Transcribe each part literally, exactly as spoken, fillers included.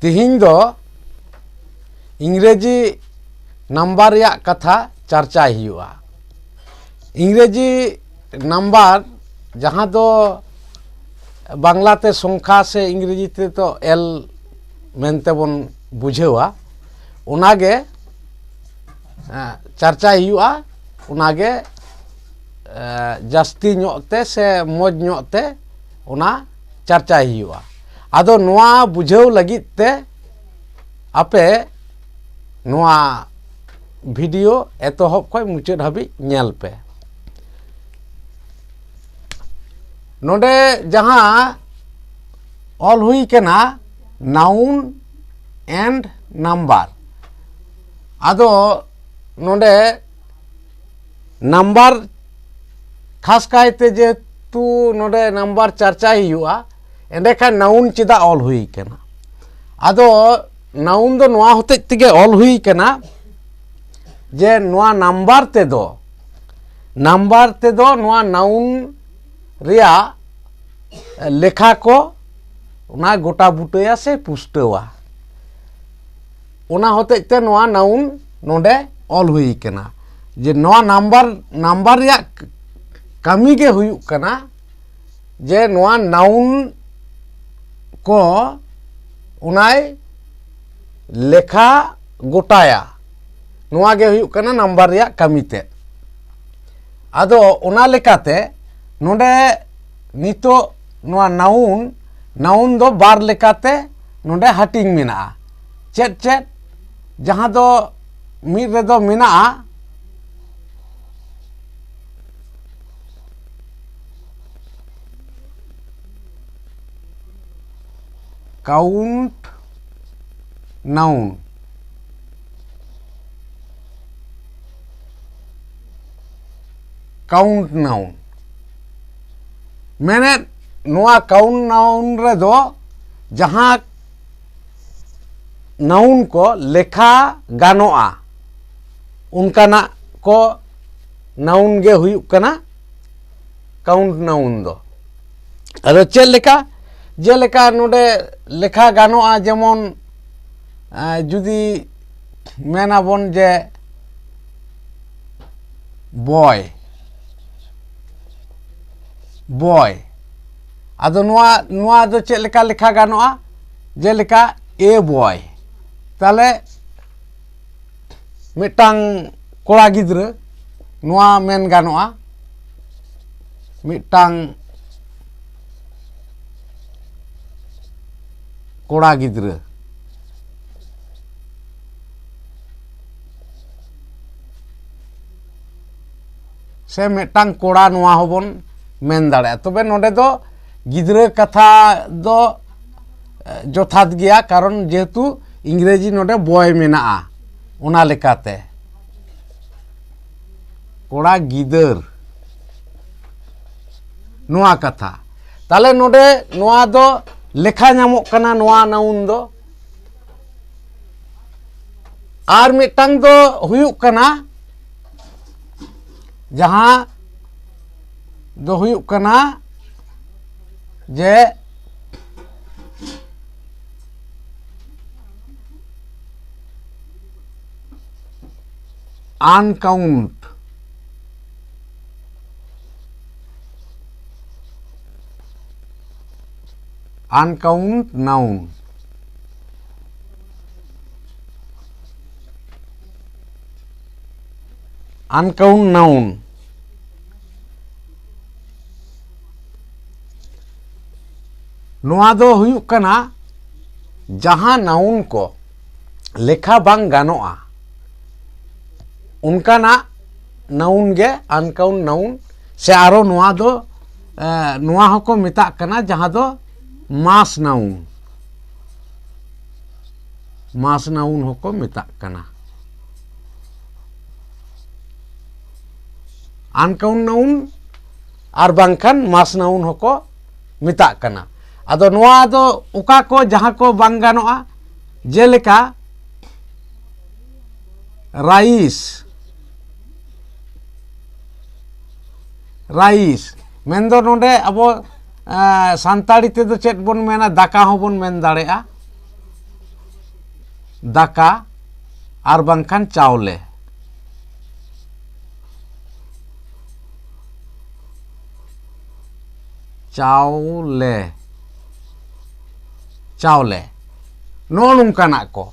ᱛᱤᱦᱤᱧ ᱫᱚ ᱤᱝᱨᱮᱡᱤ ᱱᱟᱢᱵᱟᱨ ᱨᱮᱭᱟᱜ ᱠᱟᱛᱷᱟ ᱪᱟᱨᱪᱟᱭ ᱦᱩᱭᱩᱜᱼᱟ᱾ ᱤᱝᱨᱮᱡᱤ ᱱᱟᱢᱵᱟᱨ, ᱡᱟᱦᱟᱸ ᱫᱚ ᱵᱟᱝᱞᱟᱛᱮ ᱥᱚᱝᱠᱷᱟ ᱥᱮ ᱤᱝᱨᱮᱡᱤ ᱛᱮᱫᱚ ᱮᱞ ᱢᱮᱱᱛᱮ ᱵᱚᱱ ᱵᱩᱡᱷᱟᱹᱣᱟ, ᱚᱱᱟᱜᱮ, ᱮ, ᱪᱟᱨᱪᱟᱭ ᱦᱩᱭᱩᱜᱼᱟ᱾ ᱚᱱᱟᱜᱮ, ᱮ, ᱡᱟᱹᱥᱛᱤ ᱧᱚᱜ ᱛᱮ ᱥᱮ ᱢᱚᱡᱽ ᱧᱚᱜ ᱛᱮ ᱚᱱᱟ ᱪᱟᱨᱪᱟᱭ ᱦᱩᱭᱩᱜᱼᱟ᱾ ᱟᱫᱚ ᱱᱚᱣᱟ ᱵᱩᱡᱷᱟᱹᱣ ᱞᱟᱹᱜᱤᱫ ᱛᱮ ᱟᱯᱮ ᱱᱚᱣᱟ ᱵᱷᱤᱰᱤᱭᱳ ᱮᱛᱚᱦᱚᱵ ᱠᱷᱚᱱ ᱢᱩᱪᱟᱹᱫ ᱦᱟᱹᱵᱤᱡ ᱧᱮᱞ ᱯᱮ᱾ ᱱᱚᱰᱮ ᱡᱟᱦᱟᱸ ᱚᱞ ᱦᱩᱭ ᱠᱟᱱᱟ, noun and number, ᱟᱫᱚ ᱱᱚᱰᱮ ᱱᱟᱢᱵᱟᱨ, ᱠᱷᱟᱥ ᱠᱟᱭᱛᱮ ᱡᱮᱦᱮᱛᱩ ᱱᱚᱰᱮ ᱱᱟᱢᱵᱟᱨ ᱪᱟᱨᱪᱟᱭ ᱦᱩᱭᱩᱜᱼᱟ, ᱮᱸᱰᱮᱠᱷᱟᱱ noun ᱪᱮᱫᱟᱜ ᱚᱞ ᱦᱩᱭ ᱠᱟᱱᱟ? ᱟᱫᱚ noun ᱫᱚ ᱱᱚᱣᱟ ᱦᱚᱛᱮᱡ ᱛᱮᱜᱮ ᱚᱞ ᱦᱩᱭ ᱠᱟᱱᱟ ᱡᱮ ᱱᱚᱣᱟ ᱱᱟᱢᱵᱟᱨ ᱛᱮᱫᱚ, ᱱᱟᱢᱵᱟᱨ ᱛᱮᱫᱚ ᱱᱚᱣᱟ noun ᱨᱮᱭᱟᱜ ᱞᱮᱠᱷᱟ ᱠᱚ ᱚᱱᱟ ᱜᱚᱴᱟ ᱵᱩᱴᱟᱹᱭᱟ ᱥᱮ ᱯᱩᱥᱴᱟᱹᱣᱟ᱾ ᱚᱱᱟ ᱦᱚᱛᱮᱡ ᱛᱮ ᱱᱚᱣᱟ noun ᱱᱚᱰᱮ ᱚᱞ ᱦᱩᱭ ᱠᱟᱱᱟ ᱡᱮ ᱱᱚᱣᱟ ᱱᱟᱢᱵᱟᱨ, ᱱᱟᱢᱵᱟᱨ ᱨᱮᱭᱟᱜ ᱠᱟᱹᱢᱤ ᱜᱮ ᱦᱩᱭᱩᱜ ᱠᱟᱱᱟ ᱡᱮ ᱱᱚᱣᱟ noun ᱠᱚ ᱚᱱᱟᱭ ᱞᱮᱠᱷᱟ ᱜᱚᱴᱟᱭᱟ᱾ ᱱᱚᱣᱟ ᱜᱮ ᱦᱩᱭᱩᱜ ᱠᱟᱱᱟ ᱱᱟᱢᱵᱟᱨ ᱨᱮᱭᱟᱜ ᱠᱟᱹᱢᱤ ᱛᱮᱫ᱾ ᱟᱫᱚ ᱚᱱᱟ ᱞᱮᱠᱟᱛᱮ ᱱᱚᱰᱮ ᱱᱤᱛᱚᱜ ᱱᱚᱣᱟ noun, noun ᱫᱚ ᱵᱟᱨ ᱞᱮᱠᱟᱛᱮ ᱱᱚᱰᱮ ᱦᱟᱹᱴᱤᱧ ᱢᱮᱱᱟᱜᱼᱟ᱾ ᱪᱮᱫ ᱪᱮᱫ? ᱡᱟᱦᱟᱸ ᱫᱚ ᱢᱤᱫ ᱨᱮᱫᱚ ᱢᱮᱱᱟᱜᱼᱟ count noun, count noun᱾ ᱢᱮᱱᱮᱫ, ᱱᱚᱣᱟ count noun ᱨᱮᱫᱚ ᱡᱟᱦᱟᱸ noun ᱠᱚ ᱞᱮᱠᱷᱟ ᱜᱟᱱᱚᱜᱼᱟ, ᱚᱱᱠᱟᱱᱟᱜ ᱠᱚ noun ᱜᱮ ᱦᱩᱭᱩᱜ ᱠᱟᱱᱟ count noun ᱫᱚ᱾ ᱟᱫᱚ ᱪᱮᱫ ᱞᱮᱠᱟ? ᱡᱮᱞᱮᱠᱟ ᱱᱚᱰᱮ ᱞᱮᱠᱷᱟ ᱜᱟᱱᱚᱜᱼᱟ, ᱡᱮᱢᱚᱱ ᱡᱩᱫᱤ ᱢᱮᱱᱟᱵᱚᱱ ᱡᱮ boy, boy, ᱟᱫᱚ ᱱᱚᱣᱟ ᱱᱚᱣᱟ ᱫᱚ ᱪᱮᱫ ᱞᱮᱠᱟ ᱞᱮᱠᱷᱟ ᱜᱟᱱᱚᱜᱼᱟ? ᱡᱮᱞᱮᱠᱟ a boy, ᱛᱟᱦᱚᱞᱮ ᱢᱤᱫᱴᱟᱝ ᱠᱚᱲᱟ ᱜᱤᱫᱽᱨᱟᱹ, ᱱᱚᱣᱟ ᱢᱮᱱ ᱜᱟᱱᱚᱜᱼᱟ ᱢᱤᱫᱴᱟᱝ ᱠᱚᱲᱟ ᱜᱤᱫᱽᱨᱟᱹ᱾ ᱥᱮ ᱢᱤᱫᱴᱟᱝ ᱠᱚᱲᱟ, ᱱᱚᱣᱟ ᱦᱚᱸᱵᱚᱱ ᱢᱮᱱ ᱫᱟᱲᱮᱭᱟᱜᱼᱟ᱾ ᱛᱚᱵᱮ ᱱᱚᱰᱮ ᱫᱚ ᱜᱤᱫᱽᱨᱟᱹ ᱠᱟᱛᱷᱟ ᱫᱚ ᱡᱚᱛᱷᱟᱛ ᱜᱮᱭᱟ, ᱠᱟᱨᱚᱱ ᱡᱮᱦᱮᱛᱩ ᱤᱝᱨᱮᱡᱤ ᱱᱚᱰᱮ boy ᱢᱮᱱᱟᱜᱼᱟ, ᱚᱱᱟ ᱞᱮᱠᱟᱛᱮ ᱠᱚᱲᱟ ᱜᱤᱫᱟᱹᱨ, ᱱᱚᱣᱟ ᱠᱟᱛᱷᱟ᱾ ᱛᱟᱦᱚᱞᱮ ᱱᱚᱰᱮ ᱱᱚᱣᱟ ᱫᱚ ᱞᱮᱠᱷᱟ ᱧᱟᱢᱚᱜ ᱠᱟᱱᱟ, ᱱᱚᱣᱟ noun ᱫᱚ᱾ ᱟᱨ ᱢᱤᱫᱴᱟᱝ ᱫᱚ ᱦᱩᱭᱩᱜ ᱠᱟᱱᱟ, ᱡᱟᱦᱟᱸ ᱫᱚ ᱦᱩᱭᱩᱜ ᱠᱟᱱᱟ ᱡᱮ uncount, uncount noun, uncount noun, ᱱᱚᱣᱟ ᱫᱚ ᱦᱩᱭᱩᱜ ᱠᱟᱱᱟ ᱡᱟᱦᱟᱸ noun ᱠᱚ ᱞᱮᱠᱷᱟ ᱵᱟᱝ ᱜᱟᱱᱚᱜᱼᱟ, ᱚᱱᱠᱟᱱᱟᱜ noun ᱜᱮ uncount noun᱾ ᱥᱮ ᱟᱨᱚ ᱱᱚᱣᱟ ᱫᱚ, ᱮ, ᱱᱚᱣᱟ ᱦᱚᱸᱠᱚ ᱢᱮᱛᱟᱜ ᱠᱟᱱᱟ ᱡᱟᱦᱟᱸ ᱫᱚ mass noun, mass noun ᱦᱚᱸᱠᱚ ᱢᱮᱛᱟᱜ ᱠᱟᱱᱟ᱾ Uncount noun ᱟᱨ ᱵᱟᱝᱠᱷᱟᱱ mass noun ᱦᱚᱸᱠᱚ ᱢᱮᱛᱟᱜ ᱠᱟᱱᱟ᱾ ᱟᱫᱚ ᱱᱚᱣᱟ ᱫᱚ ᱚᱠᱟ ᱠᱚ, ᱡᱟᱦᱟᱸ ᱠᱚ ᱵᱟᱝ ᱜᱟᱱᱚᱜᱼᱟ, ᱡᱮᱞᱮᱠᱟ rice, rice ᱢᱮᱱᱫᱚ ᱱᱚᱰᱮ ᱟᱵᱚ ᱥᱟᱱᱛᱟᱲᱤ ᱛᱮᱫᱚ ᱪᱮᱫ ᱵᱚᱱ ᱢᱮᱱᱟ? ᱫᱟᱠᱟ ᱦᱚᱸᱵᱚᱱ ᱢᱮᱱ ᱫᱟᱲᱮᱭᱟᱜᱼᱟ, ᱫᱟᱠᱟ, ᱟᱨ ᱵᱟᱝᱠᱷᱟᱱ ᱪᱟᱣᱞᱮ᱾ ᱪᱟᱣᱞᱮ, ᱪᱟᱣᱞᱮ, ᱱᱚᱜᱼᱚ ᱱᱚᱝᱠᱟᱱᱟᱜ ᱠᱚ᱾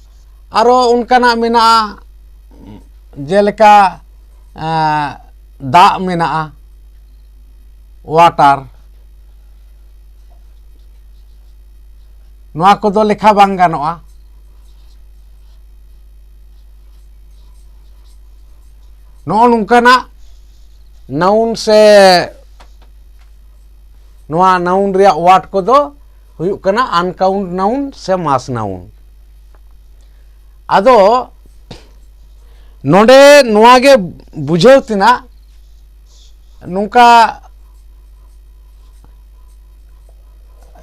ᱟᱨᱚ ᱚᱱᱠᱟᱱᱟᱜ ᱢᱮᱱᱟᱜᱼᱟ, ᱡᱮᱞᱮᱠᱟ, ᱮᱸ, ᱫᱟᱜ ᱢᱮᱱᱟᱜᱼᱟ, water, ᱱᱚᱣᱟ ᱠᱚᱫᱚ ᱞᱮᱠᱷᱟ ᱵᱟᱝ ᱜᱟᱱᱚᱜᱼᱟ᱾ ᱱᱚᱜᱼᱚ ᱱᱚᱝᱠᱟᱱᱟᱜ noun ᱥᱮ ᱱᱚᱣᱟ noun ᱨᱮᱭᱟᱜ word ᱠᱚᱫᱚ ᱦᱩᱭᱩᱜ ᱠᱟᱱᱟ uncount noun ᱥᱮ mass noun᱾ ᱟᱫᱚ ᱱᱚᱰᱮ ᱱᱚᱣᱟ ᱜᱮ ᱵᱩᱡᱷᱟᱹᱣ ᱛᱮᱱᱟᱜ, ᱱᱚᱝᱠᱟ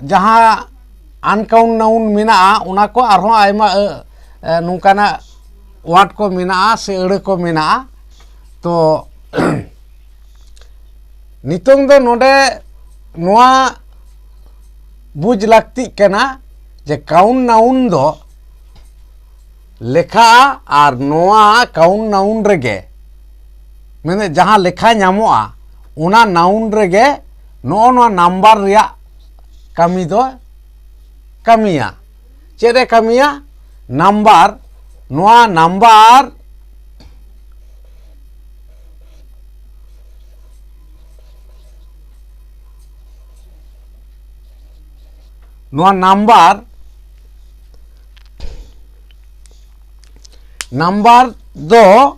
ᱡᱟᱦᱟᱸ uncount noun ᱢᱮᱱᱟᱜᱼᱟ, ᱚᱱᱟ ᱠᱚ ᱟᱨᱦᱚᱸ ᱟᱭᱢᱟ, ᱮ, ᱮ, ᱱᱚᱝᱠᱟᱱᱟᱜ word ᱠᱚ ᱢᱮᱱᱟᱜᱼᱟ ᱥᱮ ᱟᱹᱲᱟᱹ ᱠᱚ ᱢᱮᱱᱟᱜᱼᱟ᱾ ᱛᱚ ᱱᱤᱛᱚᱝ ᱫᱚ ᱱᱚᱰᱮ ᱱᱚᱣᱟ ᱵᱩᱡᱽ ᱞᱟᱹᱠᱛᱤᱜ ᱠᱟᱱᱟ ᱡᱮ count noun ᱫᱚ ᱞᱮᱠᱷᱟᱜᱼᱟ, ᱟᱨ ᱱᱚᱣᱟ count noun ᱨᱮᱜᱮ, ᱢᱮᱱᱮᱫ ᱡᱟᱦᱟᱸ ᱞᱮᱠᱷᱟ ᱧᱟᱢᱚᱜᱼᱟ, ᱚᱱᱟ noun ᱨᱮᱜᱮ ᱱᱚᱜᱼᱚ ᱱᱚᱣᱟ number ᱨᱮᱭᱟᱜ ᱠᱟᱹᱢᱤ ᱫᱚ ᱠᱟᱹᱢᱤᱭᱟ᱾ ᱪᱮᱫ ᱮ ᱠᱟᱹᱢᱤᱭᱟ? Number, ᱱᱚᱣᱟ number, ᱱᱚᱣᱟ number, number ᱫᱚ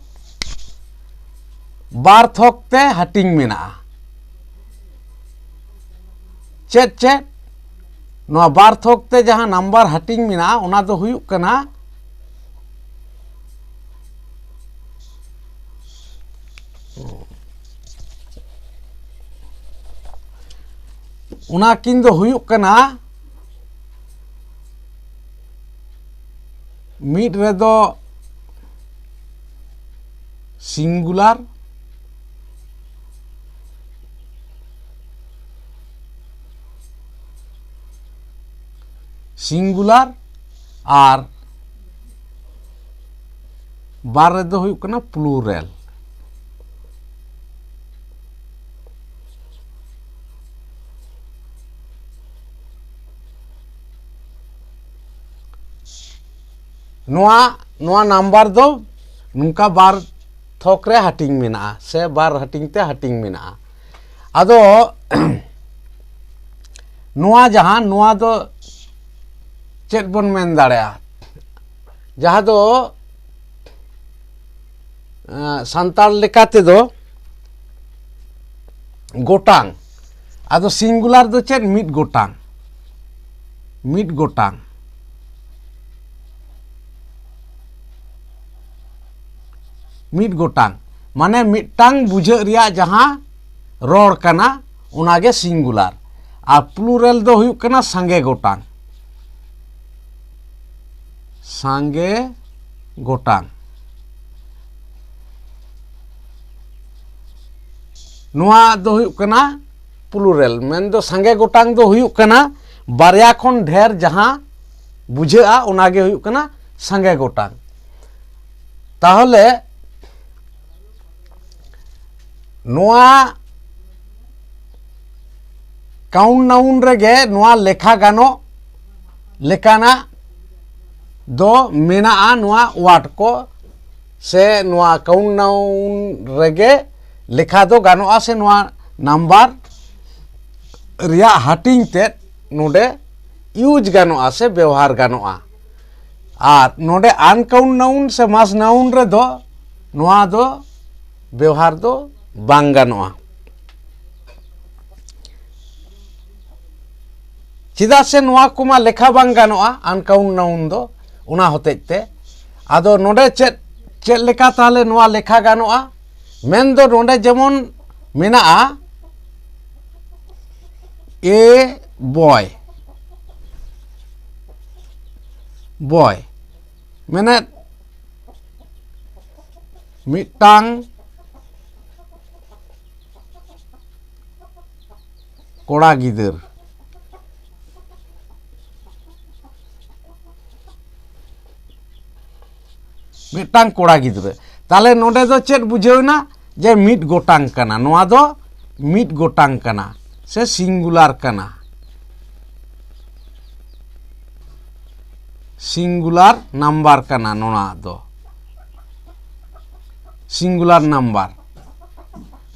ᱵᱟᱨ ᱛᱷᱚᱠ ᱛᱮ ᱦᱟᱹᱴᱤᱧ ᱢᱮᱱᱟᱜᱼᱟ᱾ ᱪᱮᱫ ᱪᱮᱫ? ᱱᱚᱣᱟ ᱵᱟᱨ ᱛᱷᱚᱠ ᱛᱮ ᱡᱟᱦᱟᱸ number ᱦᱟᱹᱴᱤᱧ ᱢᱮᱱᱟᱜᱼᱟ, ᱚᱱᱟ ᱫᱚ ᱦᱩᱭᱩᱜ ᱠᱟᱱᱟ, ᱚᱱᱟ ᱠᱤᱱ ᱫᱚ ᱦᱩᱭᱩᱜ ᱠᱟᱱᱟ, ᱢᱤᱫ ᱨᱮᱫᱚ singular, ᱥᱤᱝᱜᱩᱞᱟᱨ, ᱟᱨ ᱵᱟᱨ ᱨᱮᱫᱚ ᱦᱩᱭᱩᱜ ᱠᱟᱱᱟ ᱯᱞᱩᱨᱟᱞ᱾ ᱱᱚᱣᱟ, ᱱᱚᱣᱟ ᱱᱟᱢᱵᱟᱨ ᱫᱚ ᱱᱚᱝᱠᱟ ᱵᱟᱨ ᱛᱷᱚᱠ ᱨᱮ ᱦᱟᱹᱴᱤᱧ ᱢᱮᱱᱟᱜᱼᱟ, ᱥᱮ ᱵᱟᱨ ᱦᱟᱹᱴᱤᱧ ᱛᱮ ᱦᱟᱹᱴᱤᱧ ᱢᱮᱱᱟᱜᱼᱟ᱾ ᱟᱫᱚ ᱱᱚᱣᱟ ᱡᱟᱦᱟᱸ, ᱱᱚᱣᱟ ᱫᱚ ᱪᱮᱫ ᱵᱚᱱ ᱢᱮᱱ ᱫᱟᱲᱮᱭᱟᱜᱼᱟ? ᱡᱟᱦᱟᱸ ᱫᱚ, ᱮᱸ, ᱥᱟᱱᱛᱟᱲ ᱞᱮᱠᱟ ᱛᱮᱫᱚ ᱜᱚᱴᱟᱝ᱾ ᱟᱫᱚ ᱥᱤᱝᱜᱩᱞᱟᱨ ᱫᱚ ᱪᱮᱫ? ᱢᱤᱫ ᱜᱚᱴᱟᱝ᱾ ᱢᱤᱫ ᱜᱚᱴᱟᱝ᱾ ᱢᱤᱫ ᱜᱚᱴᱟᱝ᱾ ᱢᱟᱱᱮ ᱢᱤᱫᱴᱟᱝ ᱵᱩᱡᱷᱟᱹᱜ ᱨᱮᱭᱟᱜ ᱡᱟᱦᱟᱸ ᱨᱚᱲ ᱠᱟᱱᱟ, ᱚᱱᱟᱜᱮ ᱥᱤᱝᱜᱩᱞᱟᱨ᱾ ᱟᱨ ᱯᱞᱩᱨᱟᱞ ᱫᱚ ᱦᱩᱭᱩᱜ ᱠᱟᱱᱟ ᱥᱟᱸᱜᱮ ᱜᱚᱴᱟᱝ᱾ ᱥᱟᱸᱜᱮ ᱜᱚᱴᱟᱝ᱾ ᱱᱚᱣᱟ ᱫᱚ ᱦᱩᱭᱩᱜ ᱠᱟᱱᱟ ᱯᱞᱩᱨᱟᱞ, ᱢᱮᱱᱫᱚ ᱥᱟᱸᱜᱮ ᱜᱚᱴᱟᱝ ᱫᱚ ᱦᱩᱭᱩᱜ ᱠᱟᱱᱟ ᱵᱟᱨᱭᱟ ᱠᱷᱚᱱ ᱰᱷᱮᱨ ᱡᱟᱦᱟᱸ ᱵᱩᱡᱷᱟᱹᱜᱼᱟ, ᱚᱱᱟᱜᱮ ᱦᱩᱭᱩᱜ ᱠᱟᱱᱟ ᱥᱟᱸᱜᱮ ᱜᱚᱴᱟᱝ᱾ ᱛᱟᱦᱚᱞᱮ ᱱᱚᱣᱟ ᱠᱟᱣᱩᱱᱴ ᱱᱟᱣᱩᱱ ᱨᱮᱜᱮ ᱱᱚᱣᱟ ᱞᱮᱠᱷᱟ ᱜᱟᱱᱚᱜ ᱞᱮᱠᱟᱱᱟᱜ ᱫᱚ ᱢᱮᱱᱟᱜᱼᱟ, ᱱᱚᱣᱟ ᱣᱟᱨᱰ ᱠᱚ ᱥᱮ ᱱᱚᱣᱟ ᱠᱟᱣᱩᱱᱴ ᱱᱟᱣᱩᱱ ᱨᱮᱜᱮ ᱞᱮᱠᱷᱟ ᱫᱚ ᱜᱟᱱᱚᱜᱼᱟ, ᱥᱮ ᱱᱚᱣᱟ ᱱᱟᱢᱵᱟᱨ ᱨᱮᱭᱟᱜ ᱦᱟᱹᱴᱤᱧ ᱛᱮᱫ ᱱᱚᱰᱮ ᱤᱭᱩᱡᱽ ᱜᱟᱱᱚᱜᱼᱟ ᱥᱮ ᱵᱮᱣᱦᱟᱨ ᱜᱟᱱᱚᱜᱼᱟ᱾ ᱟᱨ ᱱᱚᱰᱮ ᱟᱱᱠᱟᱣᱩᱱᱴ ᱱᱟᱣᱩᱱ ᱥᱮ ᱢᱟᱥ ᱱᱟᱣᱩᱱ ᱨᱮᱫᱚ ᱱᱚᱣᱟ ᱫᱚ ᱵᱮᱣᱦᱟᱨ ᱫᱚ ᱵᱟᱝ ᱜᱟᱱᱚᱜᱼᱟ, ᱪᱮᱫᱟᱜ ᱥᱮ ᱱᱚᱣᱟ ᱠᱚᱢᱟ ᱞᱮᱠᱷᱟ ᱵᱟᱝ ᱜᱟᱱᱚᱜᱼᱟ ᱟᱱᱠᱟᱣᱩᱱᱴ ᱱᱟᱣᱩᱱ ᱫᱚ᱾ ᱚᱱᱟ ᱦᱚᱛᱮᱡ ᱛᱮ ᱟᱫᱚ ᱱᱚᱰᱮ ᱪᱮᱫ, ᱪᱮᱫ ᱞᱮᱠᱟ ᱛᱟᱦᱚᱞᱮ ᱱᱚᱣᱟ ᱞᱮᱠᱷᱟ ᱜᱟᱱᱚᱜᱼᱟ? ᱢᱮᱱᱫᱚ ᱱᱚᱰᱮ ᱡᱮᱢᱚᱱ ᱢᱮᱱᱟᱜᱼᱟ, ᱮ ᱵᱚᱭ, ᱵᱚᱭ ᱢᱮᱱᱮᱫ ᱢᱤᱫᱴᱟᱝ ᱠᱚᱲᱟ ᱜᱤᱫᱟᱹᱨ, ᱢᱤᱫᱴᱟᱝ ᱠᱚᱲᱟ ᱜᱤᱫᱽᱨᱟᱹ᱾ ᱛᱟᱦᱚᱞᱮ ᱱᱚᱰᱮ ᱫᱚ ᱪᱮᱫ ᱵᱩᱡᱷᱟᱹᱣ ᱮᱱᱟ? ᱡᱮ ᱢᱤᱫ ᱜᱚᱴᱟᱝ ᱠᱟᱱᱟ, ᱱᱚᱣᱟ ᱫᱚ ᱢᱤᱫ ᱜᱚᱴᱟᱝ ᱠᱟᱱᱟ ᱥᱮ ᱥᱤᱝᱜᱩᱞᱟᱨ ᱠᱟᱱᱟ, ᱥᱤᱝᱜᱩᱞᱟᱨ ᱱᱟᱢᱵᱟᱨ ᱠᱟᱱᱟ ᱱᱚᱣᱟ ᱫᱚ, ᱥᱤᱝᱜᱩᱞᱟᱨ ᱱᱟᱢᱵᱟᱨ᱾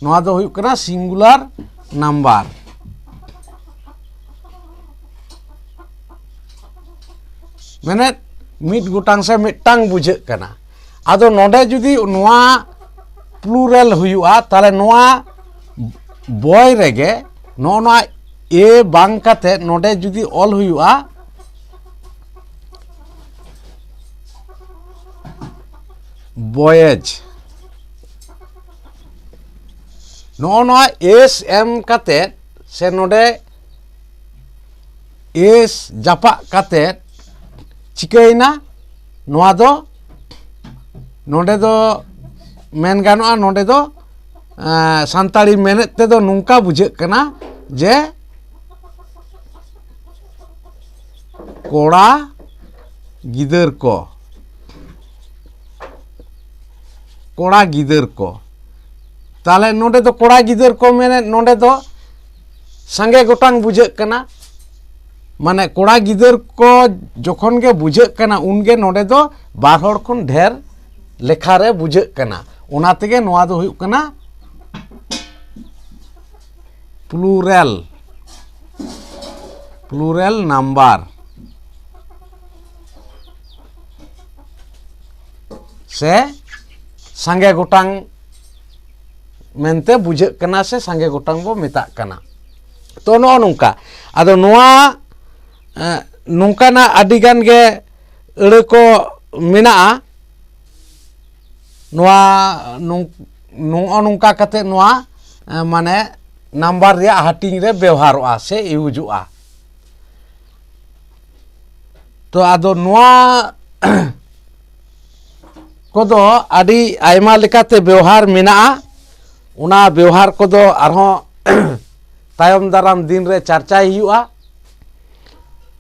ᱱᱚᱣᱟ ᱫᱚ ᱦᱩᱭᱩᱜ ᱠᱟᱱᱟ ᱥᱤᱝᱜᱩᱞᱟᱨ ᱱᱟᱢᱵᱟᱨ᱾ ᱢᱮᱱᱮᱫ ᱢᱤᱫ ᱜᱚᱴᱟᱝ ᱥᱮ ᱢᱤᱫᱴᱟᱝ ᱵᱩᱡᱷᱟᱹᱜ ᱠᱟᱱᱟ᱾ ᱟᱫᱚ ᱱᱚᱰᱮ ᱡᱩᱫᱤ ᱱᱚᱣᱟ ᱯᱞᱩᱨᱟᱞ ᱦᱩᱭᱩᱜᱼᱟ, ᱛᱟᱦᱚᱞᱮ ᱱᱚᱣᱟ ᱵᱚᱭ ᱨᱮᱜᱮ ᱱᱚᱜᱼᱚ ᱱᱚᱣᱟ ᱮ ᱵᱟᱝ ᱠᱟᱛᱮ ᱱᱚᱰᱮ ᱡᱩᱫᱤ ᱚᱞ ᱦᱩᱭᱩᱜᱼᱟ ᱵᱚᱭᱮᱡᱽ, ᱱᱚᱜᱼᱚ ᱱᱚᱣᱟ ᱮᱥ ᱮᱢ ᱠᱟᱛᱮ ᱥᱮ ᱱᱚᱰᱮ ᱮᱥ ᱡᱟᱯᱟᱜ ᱠᱟᱛᱮ ᱪᱤᱠᱟᱹᱭᱮᱱᱟ? ᱱᱚᱣᱟ ᱫᱚ, ᱱᱚᱰᱮ ᱫᱚ ᱢᱮᱱ ᱜᱟᱱᱚᱜᱼᱟ, ᱱᱚᱰᱮ ᱫᱚ ᱮᱸ, ᱥᱟᱱᱛᱟᱲᱤ ᱢᱮᱱᱮᱫ ᱛᱮᱫᱚ ᱱᱚᱝᱠᱟ ᱵᱩᱡᱷᱟᱹᱜ ᱠᱟᱱᱟ ᱡᱮ ᱠᱚᱲᱟ ᱜᱤᱫᱟᱹᱨ ᱠᱚ, ᱠᱚᱲᱟ ᱜᱤᱫᱟᱹᱨ ᱠᱚ᱾ ᱛᱟᱦᱚᱞᱮ ᱱᱚᱰᱮ ᱫᱚ ᱠᱚᱲᱟ ᱜᱤᱫᱟᱹᱨ ᱠᱚ ᱢᱮᱱᱮᱫ, ᱱᱚᱰᱮ ᱫᱚ ᱥᱟᱸᱜᱮ ᱜᱚᱴᱟᱝ ᱵᱩᱡᱷᱟᱹᱜ ᱠᱟᱱᱟ᱾ ᱢᱟᱱᱮ ᱠᱚᱲᱟ ᱜᱤᱫᱟᱹᱨ ᱠᱚ ᱡᱚᱠᱷᱚᱱ ᱜᱮ ᱵᱩᱡᱷᱟᱹᱜ ᱠᱟᱱᱟ, ᱩᱱᱜᱮ ᱱᱚᱰᱮ ᱫᱚ ᱵᱟᱨ ᱦᱚᱲ ᱠᱷᱚᱱ ᱰᱷᱮᱨ ᱞᱮᱠᱷᱟ ᱨᱮ ᱵᱩᱡᱷᱟᱹᱜ ᱠᱟᱱᱟ᱾ ᱚᱱᱟ ᱛᱮᱜᱮ ᱱᱚᱣᱟ ᱫᱚ ᱦᱩᱭᱩᱜ ᱠᱟᱱᱟ ᱯᱞᱩᱨᱟᱞ, ᱯᱞᱩᱨᱟᱞ ᱱᱟᱢᱵᱟᱨ ᱥᱮ ᱥᱟᱸᱜᱮ ᱜᱚᱴᱟᱝ ᱢᱮᱱᱛᱮ ᱵᱩᱡᱷᱟᱹᱜ ᱠᱟᱱᱟ ᱥᱮ ᱥᱟᱸᱜᱮ ᱜᱚᱴᱟᱝ ᱵᱚ ᱢᱮᱛᱟᱜ ᱠᱟᱱᱟ᱾ ᱛᱚ, ᱱᱚᱜᱼᱚ ᱱᱚᱝᱠᱟ᱾ ᱟᱫᱚ ᱱᱚᱣᱟ, ᱮ, ᱱᱚᱝᱠᱟᱱᱟᱜ ᱟᱹᱰᱤ ᱜᱟᱱ ᱜᱮ ᱟᱹᱲᱟᱹ ᱠᱚ ᱢᱮᱱᱟᱜᱼᱟ᱾ ᱱᱚᱣᱟ ᱱᱚᱝ-, ᱱᱚᱜᱼᱚ ᱱᱚᱝᱠᱟ ᱠᱟᱛᱮ ᱱᱚᱣᱟ, ᱮ, ᱢᱟᱱᱮ ᱱᱟᱢᱵᱟᱨ ᱨᱮᱭᱟᱜ ᱦᱟᱹᱴᱤᱧ ᱨᱮ ᱵᱮᱣᱦᱟᱨᱚᱜᱼᱟ ᱥᱮ ᱤᱭᱩᱡᱚᱜᱼᱟ᱾ ᱛᱚ, ᱟᱫᱚ ᱱᱚᱣᱟ ᱠᱚᱫᱚ ᱟᱹᱰᱤ ᱟᱭᱢᱟ ᱞᱮᱠᱟᱛᱮ ᱵᱮᱣᱦᱟᱨ ᱢᱮᱱᱟᱜᱼᱟ᱾ ᱚᱱᱟ ᱵᱮᱣᱦᱟᱨ ᱠᱚᱫᱚ ᱟᱨᱦᱚᱸ ᱛᱟᱭᱚᱢ ᱫᱟᱨᱟᱢ ᱫᱤᱱ ᱨᱮ ᱪᱟᱨᱪᱟᱭ ᱦᱩᱭᱩᱜᱼᱟ᱾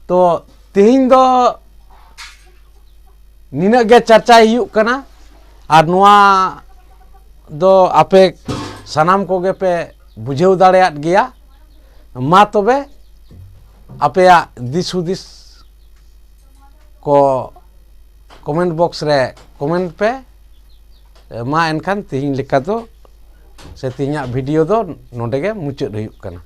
ᱛᱚ, ᱛᱮᱦᱮᱧ ᱫᱚ ᱱᱤᱱᱟᱹᱜ ᱜᱮ ᱪᱟᱨᱪᱟᱭ ᱦᱩᱭᱩᱜ ᱠᱟᱱᱟ᱾ ᱟᱨ ᱱᱚᱣᱟ ᱫᱚ ᱟᱯᱮ ᱥᱟᱱᱟᱢ ᱠᱚᱜᱮ ᱯᱮ ᱵᱩᱡᱷᱟᱹᱣ ᱫᱟᱲᱮᱭᱟᱫ ᱜᱮᱭᱟ᱾ ᱢᱟ ᱛᱚᱵᱮ ᱟᱯᱮᱭᱟᱜ ᱫᱤᱥ ᱦᱩᱫᱤᱥ ᱠᱚ comment box ᱨᱮ comment ᱯᱮ᱾ ᱢᱟ ᱮᱱᱠᱷᱟᱱ ᱛᱮᱦᱮᱧ ᱞᱮᱠᱟ ᱫᱚ ᱥᱮ ᱛᱮᱦᱮᱧᱟᱜ video ᱫᱚ ᱱᱚᱰᱮ ᱜᱮ ᱢᱩᱪᱟᱹᱫ ᱦᱩᱭᱩᱜ ᱠᱟᱱᱟ᱾